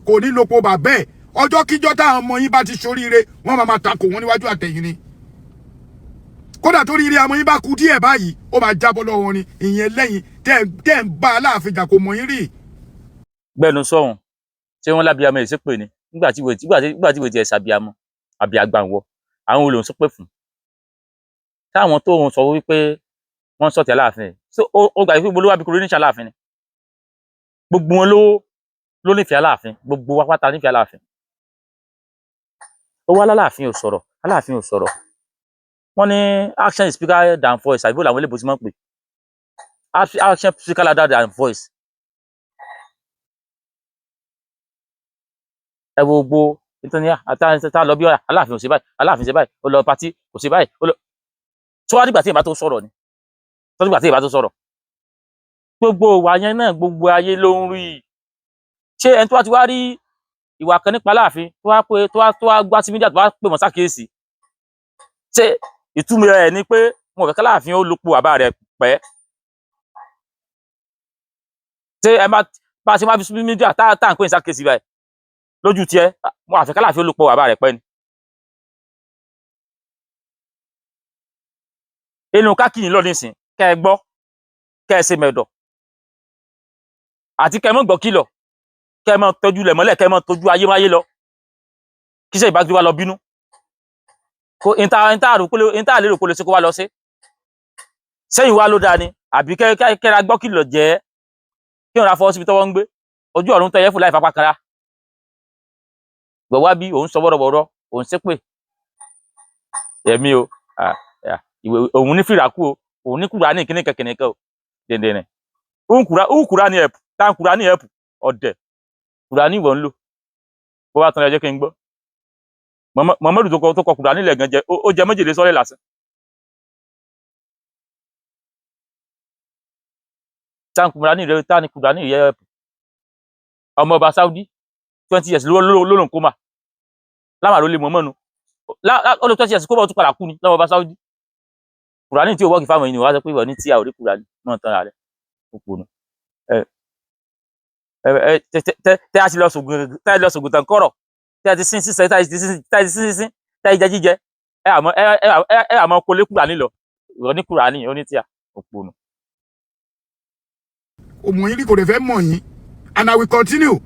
kò ní lopo bàbá ẹ̀, ọjọ́ kíjọ́ táwọn ọmọ yín bá ti ṣoríire, wọ́n máa takò wọ́n níwájú àtẹ̀yìn ni. Kódà torí ire ọmọ yín bá kú díẹ̀ báyìí, ó máa jábọ́ lọ́wọ́ ni. Ìyẹn lẹ́yìn tẹ́ ń bá Aláàfin jà, kò mọ̀ yín rí. Gbẹnu sọhùn. Ṣé wọn lábíamọ ẹ ṣépè ni? Nígbà tí ìwé tiẹ̀ ṣàbíamọ àbí àgbà ń wọ àwọn olóhùn ṣépè fún táwọn tó ń sọ wípé wọ́n ń sọ̀tẹ̀ Aláàfin yìí. So ó gbà wípé olówó àbíkúrò níṣẹ́ Aláàfin ni. Gbogbo wọn ló nífẹ̀ẹ́ Aláàfin. Gbogbo wa pátá nífẹ̀ẹ́ Aláàfin. Ó wá lálàáfin ò sọ̀rọ̀, Aláàfin ò sọ̀rọ̀. Wọ́n ní action is bigger than voice, àbí bó làwọn eléèbó ti máa ń pè? Action speaker louder than voice. Ẹ wo gbogbo nítorí àtà lọ bí Aláàfin ò ṣe báyìí, Aláàfin ṣe báyìí, ó lọ party kò ṣe báyìí, ó lọ tó wá dìgbà tí ìbá tó sọ̀rọ̀ ni, tó dìgbà tí ìbá tó sọ̀rọ̀. Gbogbo ìwà yẹn náà, gbogbo ayé ló ń rí i. Ṣé ẹni tó wá ti wá rí ìwà kan nípa Aláàfin, tó wá pé tó wá gbá sí media, tó wá pè wọ́n sákìyèsí, ṣé ìtumọ̀ ẹ̀ ni pé wọn ò fẹ́ káláàfin ó lópo bàbá rẹ̀ pẹ́? Ṣé ẹ má bá a ṣe máa fi sí media tá à ń pè ní sákìyèsí báyìí lójú tiẹ̀, wọn àfẹ́ káláàfin ó lópo bàbá rẹ̀ pẹ́ ni? Inú kákìyìn lọ nísìn, kẹ́ ẹ gbọ́, kẹ́ ẹ ṣe mẹ̀dọ̀, àti kẹ́ ẹ mọ̀ gbọ́ kìlọ̀, kẹ́ ẹ mọ̀ tọ́jú lẹ̀ mọ́lẹ̀, kẹ́ ẹ mọ̀ tọ́jú ayé máyé lọ, kí sẹ́yìn bá gbé wa lọ bínú kó ìta lérò kó lè ṣe, kó wá lọ sí sẹ́yìn wá ló dáa ni, àbí kẹ́ kẹ́ra gbọ́ kìlọ̀ jẹ́ kí òun ra fọwọ́ síbi tọ́wọ́ ń gbé ojú ọ̀run tẹ́yẹ fún láì fapá kanra gbọ̀ wá bí òun sọ bọ́rọ̀bọ̀rọ̀, òun ṣépè ẹ̀mí o. Ìwé òun ní fìràkù o, òun ní kúrà ní kíní kẹkẹnìkan o, dẹ̀ndẹ̀rẹ̀ òun kúrà, òun kúrà ní ẹ̀pù tá ń kúrà ní ẹ̀pù ọ̀dẹ̀ kúrà ní ìwọ̀ ń lò. Bó bá tán, ẹ jẹ́ kí n gbọ́. Muhammadu tó kọ kúrà nílẹ̀ gan jẹ, ó jẹ méjèlé sọ́lẹ̀ lásán. Tá ń kúrà ní ìrẹ́, tá ní kúrà ní ìyẹ́ ẹ̀pù. Ọmọ ọba Saudi, 20 years ló ló ń kó mà lámàrú lè mọ̀mọ́nu ó lọ 20 years kó bá tún padà kú ni lọ́wọ́ ọba Saudi. Kùránì tí ò wọ́ọ̀kì fáwọn ènìyàn wá sọ pé ìwọ ní tí a ò rí kùránì náà tán ra rẹ̀ òpònú. Ẹ ẹ ẹ tẹ tẹ tẹ a ti lọ sògùn, tẹ a ti lọ sògùn tán kọ̀rọ̀, tẹ a ti sín sísẹ, tẹ a ti sín, tẹ a ti sín sísín, tẹ a ti jẹ jíjẹ, ẹ àmọ́ ẹ ẹ ẹ ẹ àmọ́ kólé kùránì lọ. Ìwọ ní kùránì ó ní tí a òpònú. Kò mọ̀ yín rí, kò dẹ̀ fẹ́ mọ̀ yín. And I will continue.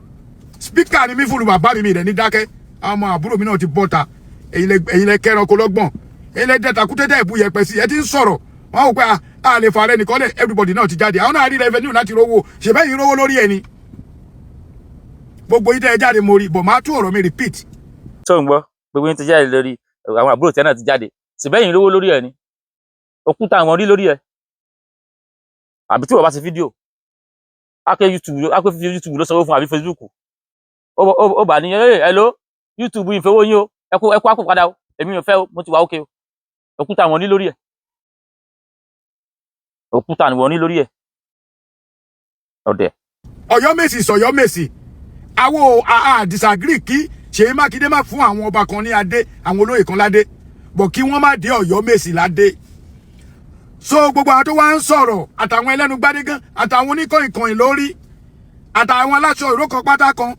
Speaker ni mí fún bàbá mi, mi rẹ̀ ní dákẹ́. Àwọn ọmọ àbúrò mi náà ti bọ́ta. Ẹ̀yin lẹ kẹ́ranko lọ́gbọ̀n, ẹ̀yin lẹ dẹ́ta kútẹ́tẹ́ ìbú yẹpẹ sí. Ẹ ti ń sọ̀rọ̀, wọn ò pé a lè fa rẹ nìkan lẹ̀. Everybody náà ti jáde, àwọn náà rí revenue láti rówó ṣèbẹ́ yìí, rówó lórí ẹ̀ ni. Gbogbo yìí tẹ́ ẹ jáde, mo rí bọ̀, máa tún ọ̀rọ̀ mi repeat. Tó ń gbọ́, gbogbo yín ti jáde lórí, àwọn àbúrò tẹ́ náà ti jáde, síbẹ̀yìn lówó lórí ẹ̀ ni òkúta àwọn rí lórí ẹ̀, àbí tí wọ́n bá ṣe fídíò ápé YouTube, ápé YouTube ló sanwó fún, àbí Facebook ó bà ní ẹ hello YouTube yìí fẹ́ owó yín o, ẹ kó àpò padà o, èmi ò fẹ́ o, mo ti wà ókè o. Òkúta àwọn ní lórí ẹ̀, òkúta àwọn ní lórí ẹ̀, ọ̀dẹ̀. Ọ̀yọ́mèsì sọ̀yọ́mèsì, àwọn a disagree kí Ṣèyí Mákindé má fún àwọn ọba kan ní adé, àwọn olóyè kan ládé, bọ̀ kí wọ́n má dé Ọ̀yọ́mèsì ládé. So gbogbo àwọn tó wá ń sọ̀rọ̀, àtàwọn ẹlẹ́nu gbádégán, àtàwọn oníkọ̀ìnkọ̀ìn lórí, àtàwọn aláṣọ ìró kan pátá kan,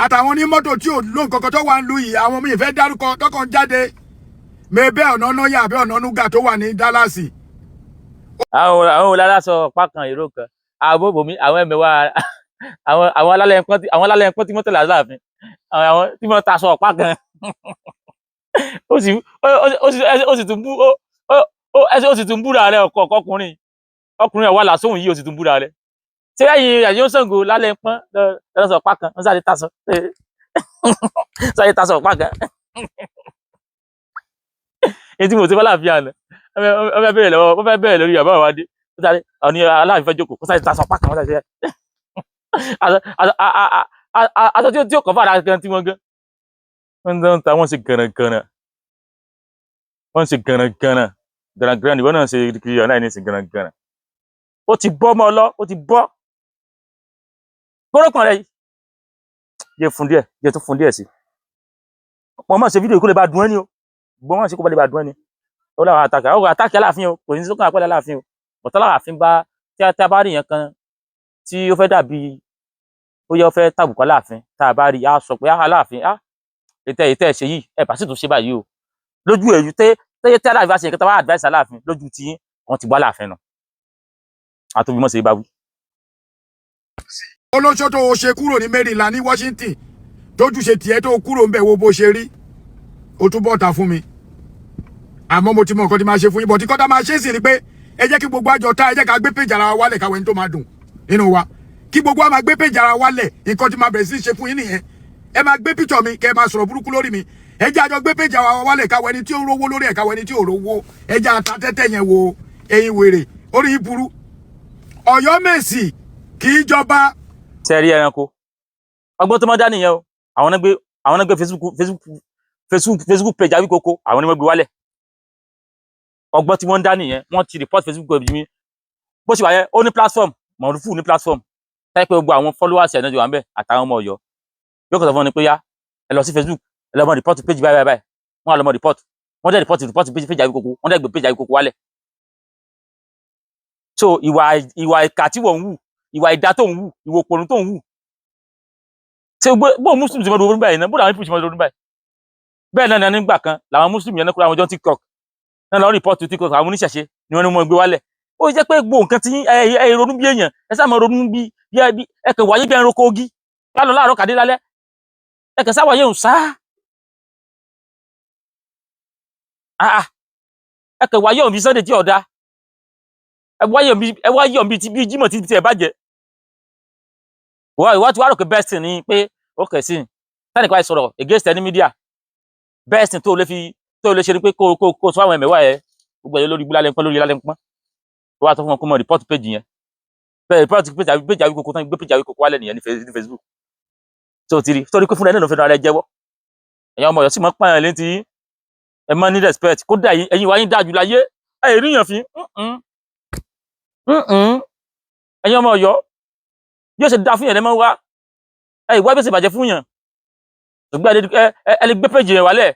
àtàwọn onímọ́tò tí ò ló nǹkan kan tó wà ń lu yìí, àwọn míì fẹ́ dárúkọ tọkàn jáde mẹ́bẹ́ ọ̀nà náyà àbẹ́ ọ̀nà núgà tó wà ní Dallas. Àwọn olálásọ ọ̀pá kan ìró kan, àwọn bòmí, àwọn ẹ̀mẹ̀wá, àwọn alálẹ̀ ẹ̀pọ́n tí wọ́n tẹ̀lé Aláàfin, àwọn tí wọ́n taṣọ ọ̀pá kan, ó sì tún bú ó ó ó ó sì tún búra rẹ ọkọ ọkùnrin ọkùnrin ọ̀wà làásòhùn yìí, ó sì tún búra rẹ. Ṣé ẹ̀yin ó Ṣàngó lálẹ́ ẹ̀pọ́n lọ́sọ̀ ọ̀pá kan, wọ́n sáré taṣọ ọ̀pá kan? Èyí tí mo ti fẹ́ láàfin àná, wọ́n fẹ́ bẹ̀rẹ̀ lọ́wọ́, wọ́n fẹ́ bẹ̀rẹ̀ lórí bàbá wa dé, ó sáré ọ̀ní Aláàfin fẹ́ jókòó, ó sáré taṣọ ọ̀pá kan, wọ́n sáré aṣọ tí ó kọ̀ fàdà gan tí wọ́n gan. Wọ́n ń ta, wọ́n ṣe gànràngànrà, wọ́n ṣe gànràngànrà gànràngànrà. Ìwọ náà ṣe kiri ọ̀nà ìní ṣe gànràngànrà. Ó ti bọ́ mọ́ ọ lọ, ó ti bọ́ gbọ́dọ̀kàn rẹ yìí. Jẹ́ fún díẹ̀, jẹ́ tó fún díẹ̀ sí. Wọ́n máa ṣe fídíò kó lè bá dùn ẹ́ ni o. Gbọ́n máa ṣe kó bá lè bá dùn ẹ́ ni. Ó láwọn àtàkì, àwọn àtàkì Aláàfin o, kò ní sókàn àpẹẹrẹ Aláàfin o. Ọ̀tá Aláàfin bá tí a bá rí yẹn kan tí ó fẹ́ dàbí bóyá ó fẹ́ tàbùkù Aláàfin, tá a bá rí, á sọ pé Aláàfin, á ètò ẹ̀ ṣe yìí, ẹ̀ bá sì tún ṣe báyìí o. Lójú ẹ̀yù tẹ́ tẹ́ Aláàfin bá ṣe nǹkan, tá a bá advice Aláàfin, lójú tí wọ́n ti gbọ́ Aláàfin nù. Àtòbí mọ̀ ṣe bá wí. Olóṣó tó o ṣe kúrò ní Maryland, ní Washington, tójú ṣe tiẹ̀ tó o kúrò ń bẹ̀, wo bó ṣe rí. O tún bọ́ta fún mi, àmọ́ mo ti mọ nǹkan tí máa ṣe fún yín bọ̀ tí kọ́tà máa ṣe é sì ni pé ẹ jẹ́ kí gbogbo àjọ tá, ẹ jẹ́ ká gbé péjì ara wa wálẹ̀, káwọn ẹni tó máa dùn nínú wa, kí gbogbo wa máa gbé péjì ara wa wálẹ̀. Nǹkan tí máa bẹ̀rẹ̀ sí í ṣe fún yín nìyẹn. Ẹ máa gbé píṣọ̀ mi, kẹ́ ẹ máa sọ̀rọ̀ burúkú lórí mi. Ẹ jẹ́ àjọ gbé péjì ara wa wálẹ̀, káwọn ẹni tí ó rówó lórí ẹ̀, káwọn ẹni tí ò rówó. Ẹ jẹ́ ata tẹ́tẹ́ yẹn wo. Ẹ̀yin wèrè, orí yín burú. Ọ̀yọ́mèsì kì í jọba. Ṣe rí ẹranko ọgbọ́n tó máa dá nìyẹn o. Àwọn náà gbé Facebook page Awíkókó, àwọn ni wọ́n gbé wálẹ̀. Ọgbọ́n tí wọ́n ń dá nìyẹn. Wọ́n ti report Facebook page mi. Bó ṣe wà yẹn, ó ní platform mọ̀rúfù, ní platform táyé pé gbogbo àwọn followers ẹ̀ náà jọ wà ń bẹ̀ àtàwọn ọmọ Ọ̀yọ́. Yóò kàn sọ fún wọn ni pé yá, ẹ lọ sí Facebook, ẹ lọ mọ report page báyìí báyìí báyìí. Wọ́n á lọ mọ report, wọ́n dẹ̀ report page Awíkókó, wọ́n dẹ̀ gbé page Awíkókó wálẹ̀. So ìwà ìkà tí wọ́n ń wù, ìwà ìdá tó ń wù, ìwà òpònú tó ń wù, ṣe bó Muslim ti mọ ronú báyìí náà, bó làwọn people ti mọ ronú báyìí? Bẹ́ẹ̀ náà ní nígbà kan làwọn Muslim yẹn náà kúrò, àwọn jọ TikTok náà lọ report TikTok, àwọn oníṣẹ̀ṣe ni wọ́n ní wọ́n gbé wálẹ̀. Ó jẹ́ pé gbogbo nǹkan tí ẹ ronú bí èèyàn, ẹ sáà máa ronú bí ẹ kàn wáyé bí ẹranko ogi lálọ́ láàárọ̀ kàdé lálẹ́, ẹ kàn sáwáyé òun sáá. Ah, ẹ kàn wáyé òun bí Sunday tí ọ̀dà, ẹ wáyé òun bí ti bí Jímọ̀ tí ẹ bàjẹ́. Ìwọ tí wàá rò pé best thing ni pé ó kẹ̀ sí tẹ́nìkan báyìí sọ̀rọ̀ against any media, best thing tó o lè fi tó o lè ṣe ni pé kó sọ àwọn ẹ̀mẹ̀wá ẹ gbogbo ẹ̀ lórí ibú lálẹ́ ń pọ́n, lórí lálẹ́ ń pọ́n. Tó wá sọ fún wọn kó mọ report page yẹn bẹ́ẹ̀, report page àbí page Awíkókó tán, gbé page Awíkókó wálẹ̀ nìyẹn ní Facebook. Tó ti rí torí pé fúnra ẹ̀ náà ló fẹ́ ara ẹ jẹ́wọ́. Ẹ̀yin ọmọ Ọ̀yọ́ sì mọ́ pààyàn létí, ẹ mọ́ ní respect. Kódà ẹ̀yin wa yín dájú láyé, ẹ̀ ríyàn fi. Ẹ̀yin ọmọ Ọ̀yọ́, bí ó ṣe dá fún yẹn lẹ́mọ́ wá ẹ ìwá bí ó ṣe bàjẹ́ fún yàn, ṣùgbọ́n ẹ lè gbé page yẹn wálẹ̀.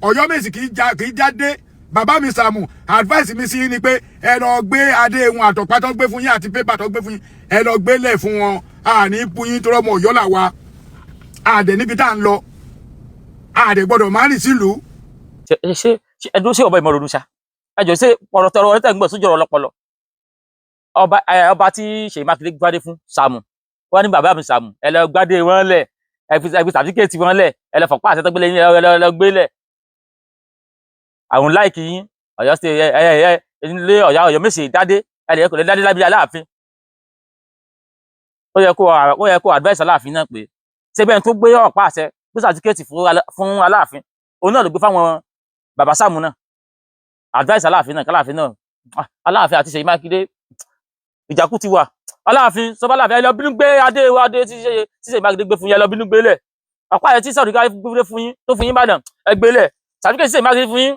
Ọ̀yọ́mèsì kì í ja, kì í jáde. Bàbá mi Sàámù, advice mi sí yín ni pé ẹ lọ gbé adé wọn, àtọ̀pá tó gbé fún yín àti pépà tó gbé fún yín, ẹ lọ gbélé fún wọn. Àní bú yín tó rọmọ Ọ̀yọ́ là wa, àdẹ níbi tá à ń lọ, àdẹ gbọ́dọ̀ má rìn sílùú. Ṣe ṣe ṣe ẹdún ṣé ọba ìmọ̀ ronú ṣá? Ẹ jọ, ṣé ọ̀rọ̀ tọrọ ọ̀rọ̀ tẹ̀ ń gbọ́ sójú ọ̀rọ̀ ọlọ́pọlọ? Ọba ẹ, ọba tí Ṣèyí Mákindé gbádé fún Sàámù, wọn ní bàbá mi Sàámù, ẹ lọ gbádé wọn lẹ̀, ẹ fi sàtífíkẹ́ẹ̀tì wọn lẹ̀, ẹ lọ fọ̀pá àṣẹ tó gbélé yín, ẹ lọ gbé lẹ̀. Àwọn láìkì yín Ọ̀yọ́ ṣe ẹ ẹ ẹ ilé Ọ̀yọ́, Ọ̀yọ́ Mèsì dádé, ẹ lè kò lè dádé lábílẹ̀ Aláàfin. Ó yẹ kó advice Aláàfin náà pé ṣé bẹ́ẹ̀ tó gbé ọ̀pá àṣẹ, gbé sàtífíkẹ́ẹ̀tì fún Aláàfin, òun náà ló gbé fáwọn bàbá Sàámù náà. Advice Aláàfin náà, k'Aláàfin náà, Aláàfin àti Ṣèyí Mákindé, ìjàkú ti wà. Aláàfin sọfọ, Aláàfin, ẹ lọ bínú gbé adé wa, adé tí Ṣèyí Mákindé gbé fún yín, ẹ lọ bínú gbé lẹ̀. Ọ̀pá àṣẹ tí sọ̀rọ̀ gbé fún yín, tó fún yín Ìbàdàn, ẹ gbé lẹ̀. Sàtífíkẹ́ẹ̀tì Ṣèyí Mákindé fún yín,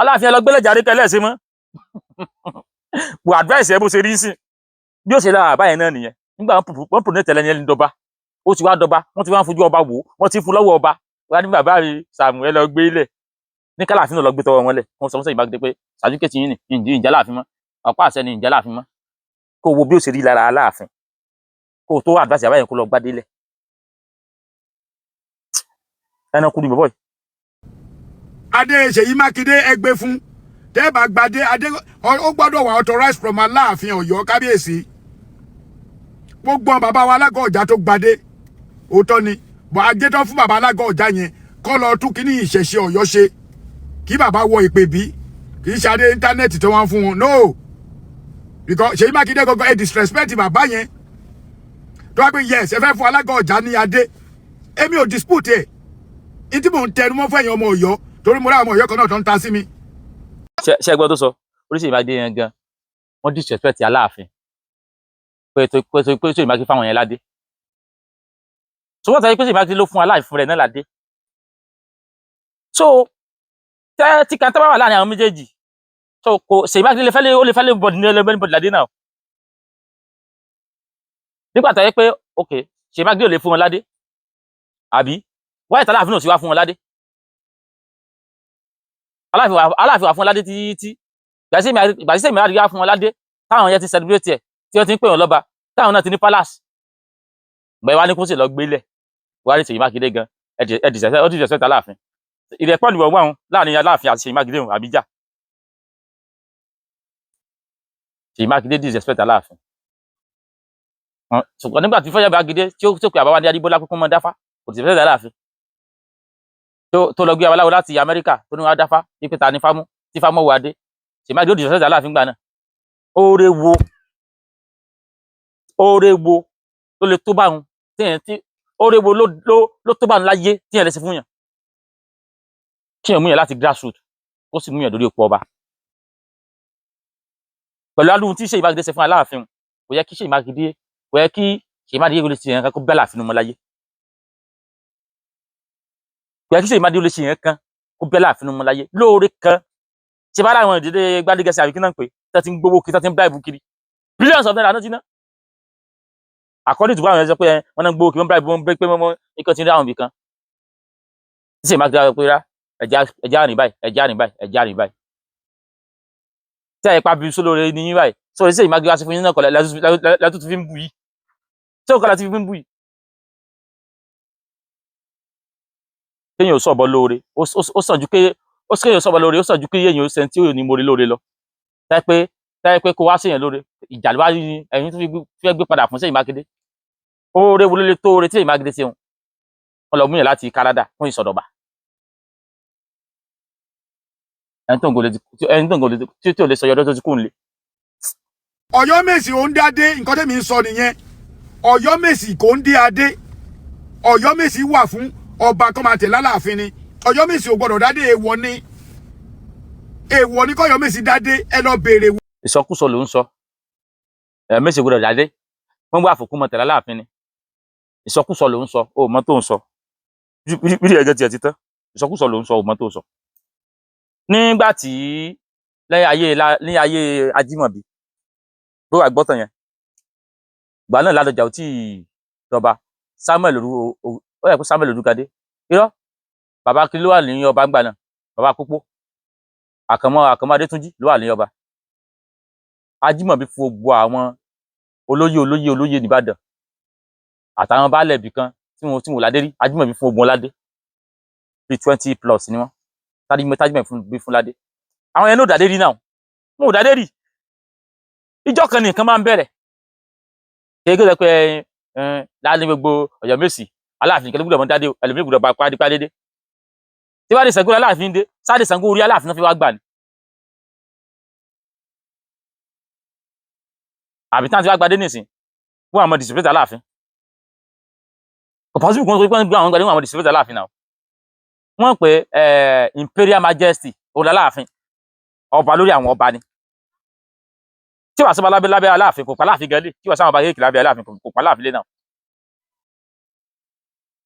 Aláàfin, ẹ lọ gbélé jàre kẹlẹ́ ṣe mọ́. Wò, advice ẹ bó ṣe rí sí bí ó ṣe lára àbáyẹn náà nìyẹn. Nígbà wọn pò ní tẹ̀lé ẹni dọba, ó ti wá dọba, wọ́n ti wá ń fojú ọba wò, wọ́n ti fún lọ́wọ́ ọba wọ́n á ní bàbá mi Sàámù, ẹ lọ gbé lẹ̀. Ní kálàfin náà lọ gbé tọwọ́ wọn lẹ̀, wọ́n sọ fún Ṣèyí Mákindé pé sàtífíkẹ́ẹ̀tì yín ni ìjà láàfin mọ́, ọ̀pá àṣẹ ni ìjà láàfin mọ́. Kó wo bí ó ṣe rí lára Aláàfin, kó o tó advice àbáyẹn kó lọ gbádé lẹ̀. Ẹranko ni bọ̀bọ̀ yìí. Adé Ṣèyí Mákindé, ẹgbẹ́ fún tẹ́ bá gbadé adé, ó gbọ́dọ̀ wà authorized from Aláàfin Ọ̀yọ́, kábíyèsí. Gbogbo àwọn bàbá wa alágọ̀ ọ̀já tó gbadé, òótọ́ ni bọ̀. Ajé tó fún bàbá alágọ̀ ọ̀já yẹn, kọ́ lọ tún kíní ìṣẹ̀ṣe Ọ̀yọ́ ṣe, kí bàbá wọ ìpè bí kì í ṣe adé íńtánẹ́ẹ̀tì tó wọ́n fún wọn. No, because Ṣèyí Mákindé gangan, ẹ disrespect bàbá yẹn. Tó wá pé yes, ẹ fẹ́ fún alágọ̀ ọ̀já ní adé, èmi ò dispute ẹ̀. Ní tí mò ń tẹnu mọ́ fún ẹ̀yin ọmọ Ọ̀yọ́, torí mo rí àwọn ọmọ Ọ̀yọ́ kan náà tó ń ta sí mi. Ṣe ẹgbẹ́ tó sọ oríṣiríṣi Mákindé yẹn gan, wọ́n disrespect Aláàfin pé tó pé tó pé Ṣèyí Mákindé fáwọn yẹn ládé. Ṣùgbọ́n tàbí pé Ṣèyí Mákindé ló fún Aláàfin fún rẹ̀ náà ládé. So tẹ́ tí kan tó bá wà láàrin àwọn méjèèjì, so kò Ṣèyí Mákindé lè fẹ́ lé, ó lè fẹ́ lé bọ̀dì ní ẹlẹ́bẹ̀ẹ́ bọ̀dì ládé náà nígbà tó yẹ pé ok, Ṣèyí Mákindé ò lè fún wọn ládé, àbí wáyé tí Aláàfin náà sì wá fún wọn ládé? Aláàfin wà fún wọn ládé títí ìgbà tí Ṣèyí Mákindé wá fún wọn ládé, táwọn yẹn ti celebrate ẹ̀, tí wọ́n ti ń pè wọ́n lọ́ba, táwọn náà ti ní palace gbẹ wá ní kó sì lọ gbélẹ̀ wá rí Ṣèyí Mákindé gan ẹ dìṣẹ́ ó dìṣẹ́ Aláàfin. Ìrẹ́pọ̀ ni wọ́n wà wọn láàrin Aláàfin àti Ṣèyí Mákindé wọn àbíjà. Ṣèyí Mákindé disrespect Aláàfin. Ṣùgbọ́n nígbà tí Fọyọ́ Mákindé tí ó tó pe àbáwá ní Adébọ́lá kúkú mọ́ dáfá, kò disrespect Aláàfin, tó lọ gbé abaláwo láti Amẹ́ríkà tó ní wọ́n dáfá wípé ta ni fámú tí fámú wà dé. Ṣèyí Mákindé ó disrespect Aláàfin gbà náà. Oore wo ló lè tó báwọn tíyẹn tí oore wo ló tó báwọn láyé tíyẹn lè ṣe fún yàn, kíyàn mú yàn láti grassroot, ó sì mú yàn lórí ipò ọba pẹ̀lú alóhun tí Ṣèyí Mákindé ṣe fún Aláàfin? Kò yẹ kí Ṣèyí Mákindé lè ṣe yẹn kan kó bẹ́ Láàfin mọ́ láyé. Kò yẹ kí Ṣèyí Mákindé lè ṣe yẹn kan kó bẹ́ Láàfin mọ́ láyé lóore kan. Ṣe bá láwọn ìdílé Gbádégẹṣin àbí kí náà ń pè tó ti ń gbowó kiri, tó ti ń bribe kiri, billions of naira náà ti ná, according to báwọn yẹn sọ pé wọn náà gbowó kiri, wọn bribe wọn pé wọn ikọ̀ ti ń rí àwọn ibì kan tí Ṣèyí Mákindé sọ pé rá, ẹja rìn báyìí, ẹja rìn báyìí, ẹja rìn báyìí, tí àyípa bí sólóore ní yín báyìí sórí Ṣèyí Mákindé wá sí fún yín náà kọlẹ̀ lẹ́tún fi ń bù yìí tí ó kọlẹ̀ tí fi ń bù yìí. Kéèyàn ò sọ̀bọ lóore, ó sàn ju pé ó kéèyàn sọ̀bọ lóore, ó sàn ju pé èèyàn ó sẹ́ni tí ò ní mórí lóore lọ. Táyé pé kó wá séèyàn lóore, ìjà ló wá ní ẹ̀yìn tó fi fẹ́ gbé padà fún Ṣèyí Mákindé. Oore wo ló lè tó oore tí Ṣèyí Mákindé ṣe wọn? Wọn lọ mú yàn láti Canada fún ìsọdọ̀bà, ẹni tó ń gòlè, ẹni tó ń gòlè tí ò lè sọ yọdọ tó ti kú nílé. Ọ̀yọ́mèsì ò ń dádé. Nǹkan tẹ́mi ń sọ nìyẹn. Ọ̀yọ́mèsì kò ń dé adé. Ọ̀yọ́mèsì wà fún ọba kó máa tẹ̀lé Aláàfin ni. Ọ̀yọ́mèsì ò gbọ́dọ̀ dádé. Èèwọ̀ ni, èèwọ̀ ni kọ́yọ́mèsì dádé. Ẹ lọ béèrè. Ìsọkúsọ ló ń sọ. Ẹ mẹsì gbọ́dọ̀ dádé, wọn gbọ́ àfòkù mọ tẹ̀lé Aláàfin ni. Ìsọkúsọ ló ń sọ, ó mọ tó ń sọ bírí ẹgẹ tiẹ̀ ti tán. Ìsọkúsọ ló ń sọ, ó mọ tó ń sọ. Nígbà tí lẹ́yìn ayé ní ayé Ajímọ̀bí bó wà gbọ́tàn yẹn, gbà náà Ládọjà ò tí ì dọba. Samuel Olú, ó yẹ kó Samuel Olúgadé, irọ́, bàbá kí ló wà ní ọba ńgbà náà? Bàbá Pópó Àkànmọ́ Adétúnjì ló wà ní ọba. Ajímọ̀bí fún gbogbo àwọn olóyè olóyè olóyè nìbàdàn àtàwọn baálẹ̀ ibì kan tí wọn ládé rí. Ajímọ̀bí fún ogun ládé bíi 20+ ni wọn tájímọ̀ fún bí fún ládé. Àwọn yẹn ló dàdé rí náà, wọn ò dàdé rí. Ìjọ kan nìkan máa ń bẹ̀rẹ̀ kéèké sọ pé ẹ láàrin gbogbo Ọ̀yọ́mèsì, Aláàfin kẹlẹ gbọ́dọ̀ mọ dádé o, ẹlòmíì gbọ́dọ̀ bá pàdé pàdé dé tí wàá di Ṣàngó Aláàfin dé sáà di Ṣàngó orí Aláàfin náà fi wá gbà ní àbí táwọn ti wá gbadé nìsín wọn àmọ́ disrespect Aláàfin. Kò possible kí wọ́n gbé àwọn gbadé, wọn àmọ́ disrespect Aláàfin náà. Wọ́n pè Imperial Majesty òun Aláàfin, ọba lórí àwọn ọba ni. Tí wàá sọba lábẹ́ lábẹ́ Aláàfin kò pa Aláàfin gan lé, tí wàá sáwọn ọba kéèké lábẹ́ Aláàfin kò pa Aláàfin lé náà.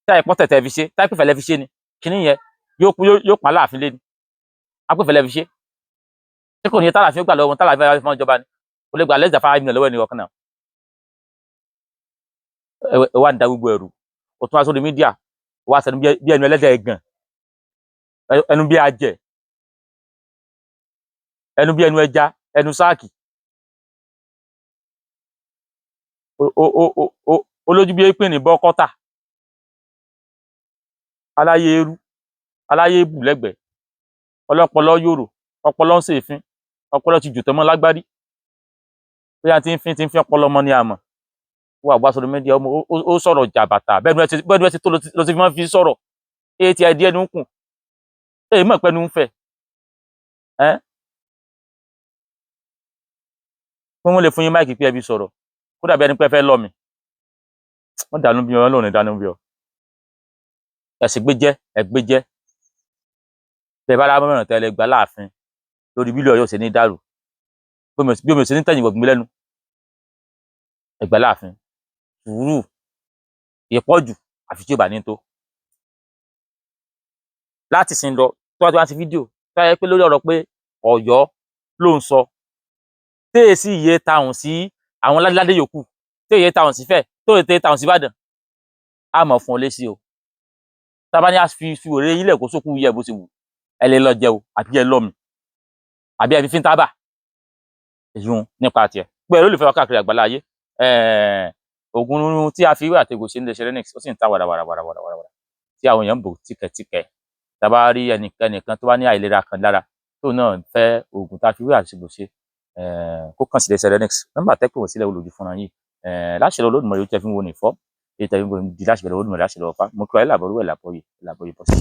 Táyà pọ́ tẹ̀tẹ̀ fi ṣe, táyà pẹ́fẹ̀lẹ́ fi ṣe ni kíní yẹn yóò pa Aláàfin lé ni apẹ́fẹ̀lẹ́ fi ṣe. Ṣé kò ní yẹ tálàfin ó gbà lọ́wọ́ wọn? Tálàfin á fi fọ́n jọba ni, kò lè gbà less than 5 million lọ́wọ́ ẹni ọ̀kan náà. Ẹ wá ń da gbogbo ẹrù, o tún wá sórí mídíà, wá sẹnu bí ẹnu ẹlẹ́dẹ̀ ẹ̀gàn, ẹnu bí ajẹ, ẹnu bí ẹnu ẹja, ẹnu sáàkì, olójú bí èpè ní bọ́kọ́tà, aláyé eru, aláyé bù lẹ́gbẹ̀ẹ́, ọlọ́pọlọ yòrò, ọpọlọ ń ṣèfín, ọpọlọ ti jù tọmọ lágbárí, bóyá tí ń fín ọpọlọ mọ ní àmọ́ wà wá sórí mídíà. Ó sọ̀rọ̀ jàbàtà bẹ́ẹ̀ ni ẹ ti tó ló ti fi máa fi sọ̀rọ̀ etí ẹ díẹ̀ ní ń kùn èyí mọ̀ pẹ́nu ń fẹ̀ ẹ́ pé wọ́n lè fún yín máìkì pé ẹbí sọ̀rọ̀ kó dàbí ẹni pé ẹ fẹ́ lọ mi. Wọ́n dànù bí ọ, Ọlọ́run ní dànù bí ọ. Ẹ̀sìn gbé jẹ́ ẹ̀gbé jẹ́ bẹ́ẹ̀ bá lámọ̀ràn tẹ́lẹ̀ gbà láàfin lórí bílíọ̀ yóò ṣe ní dàrú bí omi ò ṣe ní tẹ̀yìn wọ̀gbìn lẹ́nu ẹ̀gbà láàfin. Sùúrù ìpọ́jù Àfi tí ò bá ní tó láti sin lọ. Tó bá ti wá sí fídíò tó yẹ pé lórí ọ̀rọ̀ pé Ọ̀yọ́ ló ń sọ, téèsì iye tahùn sí àwọn ládéládé yòókù, téèyè tahùn sí Ifẹ̀, tó ètè tahùn sí Ìbàdàn, á mọ̀ fún ọ lésì o. Tá a bá ní a fi wèrè yín lẹ̀ kó sókú yẹ bó ṣe wù ẹ lè lọ jẹ o, àbí ẹ lọ mi, àbí ẹ fi fín tábà èyún nípa tiẹ̀. Pé olólùfẹ́ wa káàkiri àgbàlá ayé, ògùn tí a fi wé àtegbò ṣe ń lè ṣe renix, ó sì ń ta wàràwàràwàràwàrà tí àwọn èèyàn ń bò tíkẹ̀tíkẹ̀. Tá a bá rí ẹnìkan tó bá ní àìlera kan lára, tóun náà fẹ́ oògùn tá a fi wé àtegbò ṣe, kó kàn sí iléeṣẹ́ Renix. Nọ́mbà tẹ́pẹ̀ wọ́n sílẹ̀ olójú fúnra yìí láṣẹ lọ Olódùmarè. Ó tẹ́ fi ń wo nìfọ́ èyí tẹ́ fi ń wo di láṣẹ lọ Olódùmarè, láṣẹ lọ Ọ̀fà. Mo kí wa, ẹ̀ làbọ̀rú, ẹ̀ làbọ̀yè, ẹ̀ làbọ̀yè bọ́ sí.